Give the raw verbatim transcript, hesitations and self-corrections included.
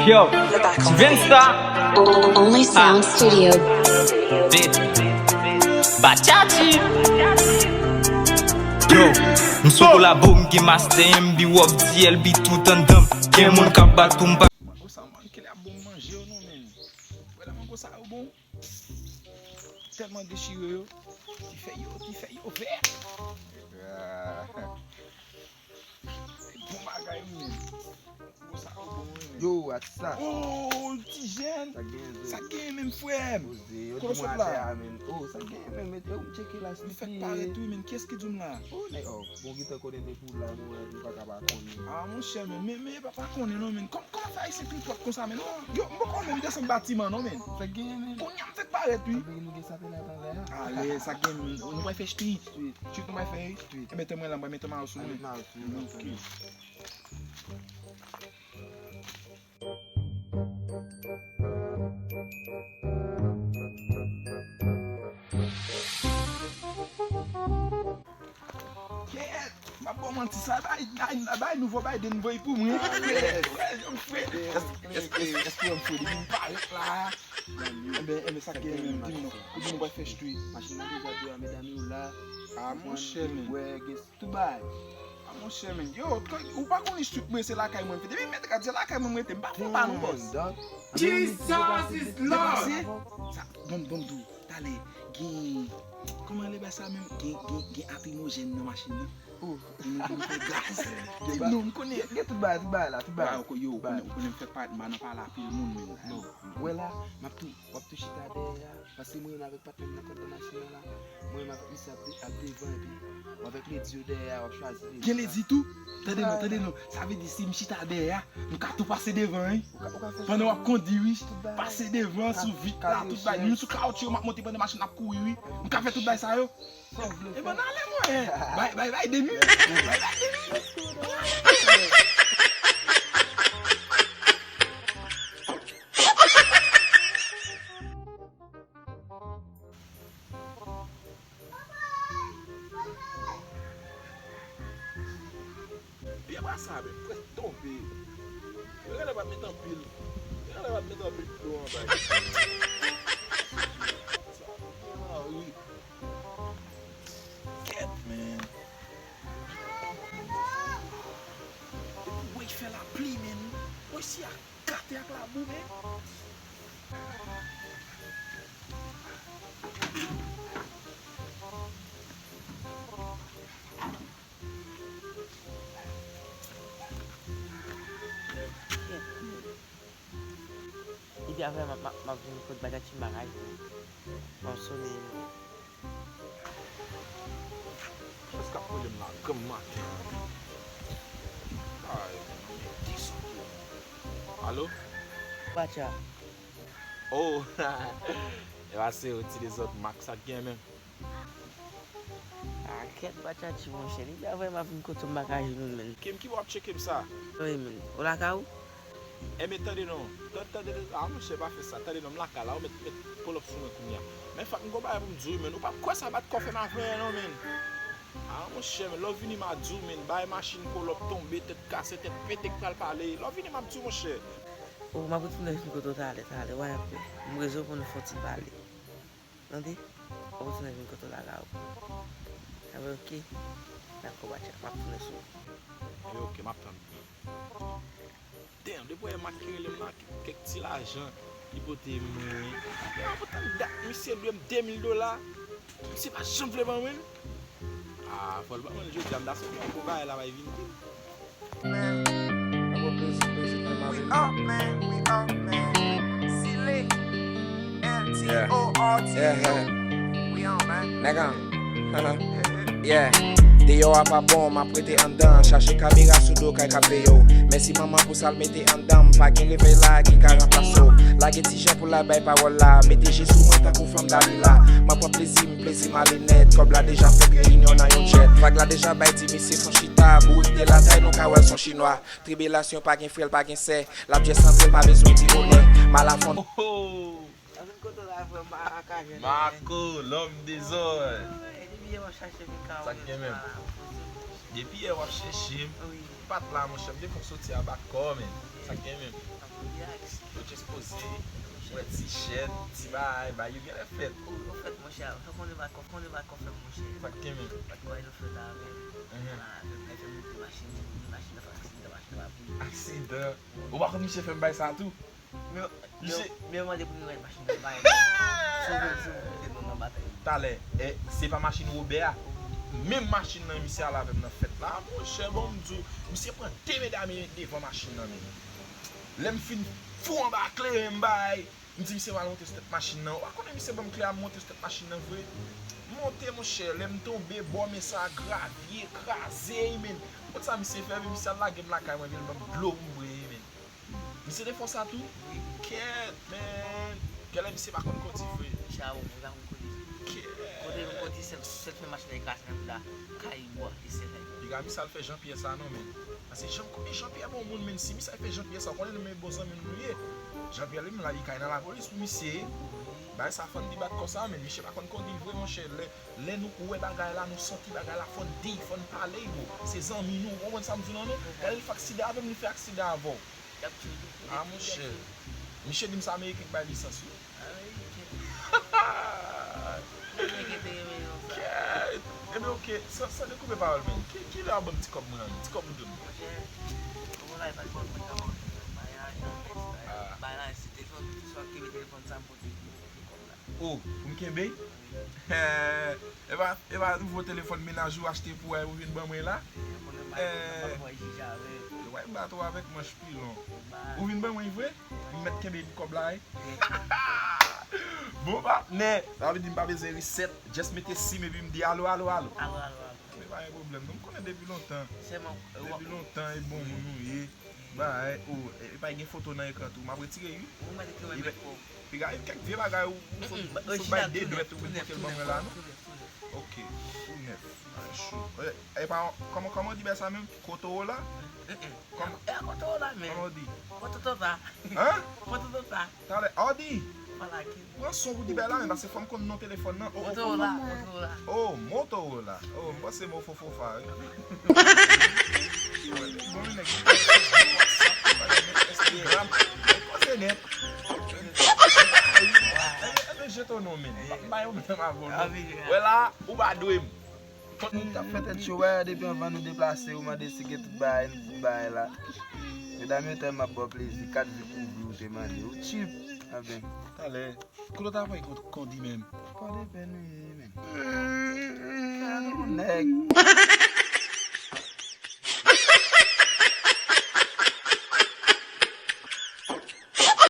Yo, Vensta. Only Sound Studio. Bachachi. Yo, m sou kolabo, m gen master, M B Wap, D L B tout anndan m. Gen moun k ap bat pou m pa. Mango sa, man, kile ap bon manje yo non, men. Wè la mango sa yo bon. Tèlman dechire yo. Ti fèy yo, ti fèy yo vè. Ah. Bon bagay, wi, men. Bon, sa yo bon, wi, men. Yo, atis la. Oh, ti jèn. Sa k gen, Zo? Sa k gen, menm frè m? Poze, yo di m atè a, men. Oh, sa k gen, men? Mete, yo, m tcheke la, m fèk parèt, wi, men. Kiyès ki di w m la? Oh, nèg, oh, bon, gentan konnen depi w la, bon, nou pa ka pa konnen. Ah, monchè, men, men, men, pa, pa konnen, non, men. Kòman, kòman fè Ayisyen pi twòp konsa, men? Non, yo, m poko menm desann batiman, non, men. Sa k gen, men? Kounye a m fèk parèt, wi. Anben, nou gen sapè la talè a. Ale, sa k gen, men. Nou pral fè street. Street. Street, nou pral fè, wi. Street. Enben, tann mwen la, m pral mete mayo sou mwen. Mete mayo sou mwen. Ok. Kèt, m ap ba w manti, sa bay, bay, bay nouvo Biden voye pou mwen. Ah, yes. Frè, frè. Èske, èske, èske, èske w wè m fou depi m parèt la? Enben, enben, sa k gen menm, di m non. Ou di nou pral fè street. Machin nan deja dwe a medam yo la. Ah, monchè, men. Wè, gen tout bagay. Ah, monchè, men. Yo, ou pa konnen street mwen, se lakay mwen. Depi m met rad, se lakay mwen m rete. M pa fè pa non, bòs. Jesus is Lord! Sa, bon, bon, dou. Talè, gen, kòman le bagay sa menm? Gen, gen, gen lakrimojèn nan machin nan. Oh. Gen moun ki fè gaz. Non, m konnen. Gen tout bagay, tout bagay la, tout bagay. Yo, ou konnen, ou konnen m fèk parèt, m pa nan pale anpil moun menm. Non. Wè la, m ap tou, w ap tou chita dèyè a. Paske mwen menm avèk patnè m nan k ap nan machin nan la. Mwen menm avèk misye ap, ap devan epi w avèk ledi yo dèyè a, w ap chwazi ledi. Gen ledi tou? Tande non, tande non. Sa vle di si m chita dèyè a, m ka tou pase devan, wi. Pandan w ap kondi, wi. Pase devan, sou vit la, tout bagay. Menm sou kawoutchou yo m ap monte pandan machin ap kouri, wi. M ka fè tout bagay sa yo. Sa w vle fè. Ebyen, n ale, mwen. Bay, bay, bay, de minit. Bay, bay, de minit. Pye bwa sa menm, prèske tonbe. Yo genlè pa t met anpil. Yo genlè pa t met anpil dlo anba. Ah, wi. Kèt, men. Depi w wè fè lapli, men. Wè si a gate ak labou, men. Epi apre, m ap, m ap, m ap vin kot bagay ti bagay. M ap sone. Kiyès k ap rele m la granm maten an? Ay, men, men, kisa ki. Alo? Batya. Oh, e pa se ou, ti dezòd, Max, sa k gen menm? Ah, kèt, Batya ti monchè. Li pa vrèman vin kote m pa ka jwenn ou, menn. Kim, ki bò w ap tcheke m sa? Wi, menn. Ou lakay ou? Enben, tande non. Tande, tande, tande. Ah, monchè, pa fè sa. Tande non, m lakay la. Ou met, met pull up sou mwen kounye a. Men fòk m gon bagay pou m di w, menn. Ou p ap kwè sa bat kò fè m ap fè, non, menn. Ah, monchè, menn. Lè w vini, m a di w, menn. Bay machin pull up tonbe, tèt kase, tèt pete k pral pale. Lè w vini, m ap di w, monchè. O, m ap retounen vin kote w talè, talè. Wè, m bezwen pou nou fè yon ti pale. Tande? Ou retounen vin kote w la, la, ou. Sa va, oke? Dakò, Batya, m ap tounen sou ou. Ebyen, oke, m ap tann. Damn, depi w wè Mak ki rele m la, kèk ti lajan li pote mwen. Yo, poutan dat misye dwe m de mil dola. Misye pa janm vle ban mwen. Ah, fò l ban mwen l jodi a, m ta sot nan gwo bagay la, bay vin. Man. Ankò plezi, plezi, men mari. We up, man. We up, man. Zile. Yeah. L T O R T O. Yeah, yeah. We on, man. Nèg an. Yeah. Deyò a pa bon, m ap rete anndan. Chache kamera sou do kay k ap veye w. Mèsi manman pou sa l mete anndan m. Pa gen revèy la ki ka ranplase w. Lage ti jen pou l al bay pawòl la. Mete je sou mwen tankou fanm Dalila. M ap pran plezi m, plezi m ale nèt. Kòb la deja fè reyinyon nan yon jet. Vag la deja bay ti misye fon chita. Bourik de latay nou ka wè l son chinwa. Tribilasyon pa gen frè l, pa gen sè. L ap djès antre l, pa bezwen di onè. Malafon. Oh, oh. Sa vin kote w la vrèman, Maka, jèn. Mako, lòm dezòd. Epi byen w ap chache Mika. Sa k gen menm? Depi yè w ap chèche m, m pa t la, monchè. M te fon soti a bat kò, men. Sa k gen menm? Yo jis poze, wè ti chèn, ti bagay, bagay yo genlè fèt. Ou yo fèt, monchè. Fè konnen bat kò, konnen bat kò fè m, monchè. Sa k gen menm? Bat kò yo fèt avè m. Ala, avè m, fè m monte machin, machin nan fè aksidan, machin nan pa boule. Aksidan? Ou pa konn misye fè m bay sa tou? Men, men, men mande pou nou wè machin nan bay. Sou, sou, sou, sou, nan batay. Talè, e, se pa machin Wobè a. Menm machin nan misye al avè m nan fèt la, monchè, bon, m di w, misye pran de medam e met devan machin nan, men. Lè m fin fou anba kleren m bay, m di misye m al monte sou tèt machin nan. Ou pa konnen misye ban m kle a, m monte sou tèt machin nan vre. M monte, monchè, lè m tonbe, bò men sa gravye, kraze, men. Ou konn sa misye fè, men misye al lage m lakay mwen, vin ban m dlo pou m bwè, men. Misye te fè sa tou? Wi. Kèt, men. Genlè misye pa konn kondi vre. Misye a bon, li pa konn kondi. Kèt. Kote l kondi, sèl, sèl fè machin nan ekraze nan bouda kay bwa, e sèl la. Piga misye al fè Jean Pierre sa non, men. Paske Jean, men Jean Pierre bon moun, men si misye al fè Jean Pierre sa, ou konnen nou men bon zanmi nou nou ye. Jean Pierre li menm la, li kay nan lapolis pou misye. Bagay sa fò n di bat kò sa, men misye pa konn kondi vre, monchè. Lè, lè nou wè bagay la, nou santi bagay la, fò n di, fò n pale, bro. Se zanmi nou, ou konprann sa m di w lan, non? Gade l fè aksidan avè m, li fè aksidan avè w. Ah, monchè. Misye di m se Ameriken k bay lisans yo. Ameriken. Ameriken te renmen yon sa. Kèt. Ebyen, oke. San, san dekoupe pawòl, men. Ki, ki lè w ap ban m ti kòb mwen an? Ti kòb ou dwe m. Monchè, ou konn bagay pa t bon, mwen ka manje nan vwayaj, nan rès, bagay la, se telefòn, swa kenbe telefòn sa m pote pou, pou kòb la. Oh, pou m kenbe? Wi. Eh, e pa, e pa nouvo telefòn mennaj ou achte pou w, ou vin ban mwen la? Telefòn nan bay, eh, bay jija avè. Ou pa bat ou avèk manch pilon. Ba. Ou vin ban mwen vre? M mèt kenbe kòb la, wi. Bon, patnè, sa vle di m pa bezwen reset, just mete sim epi m di alo, alo, alo. Alo, alo, alo. Men pa gen pwoblèm, non, m konnen depi lontan. Sèlman, depi lontan, e bon moun ou ye. Ba, e, o, e, e pa gen foto nan ekran tou, m ap retire, wi. Ou mèt ekri mwen met pou. Piga, e kèk vye bagay, ou, ou fout, ou fout bay de dwèt, ou vin pote l ban mwen la, non? Ok, tou nèf. Ay, chou. E, e pa, kòman, kòman w di bè sa menm? Kotorola? Kòman? E, Kotorola, men. Kòman w di? Kototota. Hein? Kototota. Talè, Audi. Pran son pou di bè la, men, paske fò m konn non telefòn nan. Oh, oh, Motorola, Motorola. Oh, Motorola. Oh, m panse Mofo Fofa, wi. Bon, nèg, Instagram, koze nèt. Ebyen, ebyen, jete w non, men. M ap ba yo menm avè w, non. Wè la, ou pa dwe m. Moun t ap fè tèt cho, wè, depi anvan nou deplase, ou mande si gen tout bagay, nou di bagay la. Medam yo tèlman ap ba w plezi, kat vi kouvri ou te mande, ou tchip. Anben, talè, kote w ta voye kondi menm? Pòdepè nou ye, men. Nèg.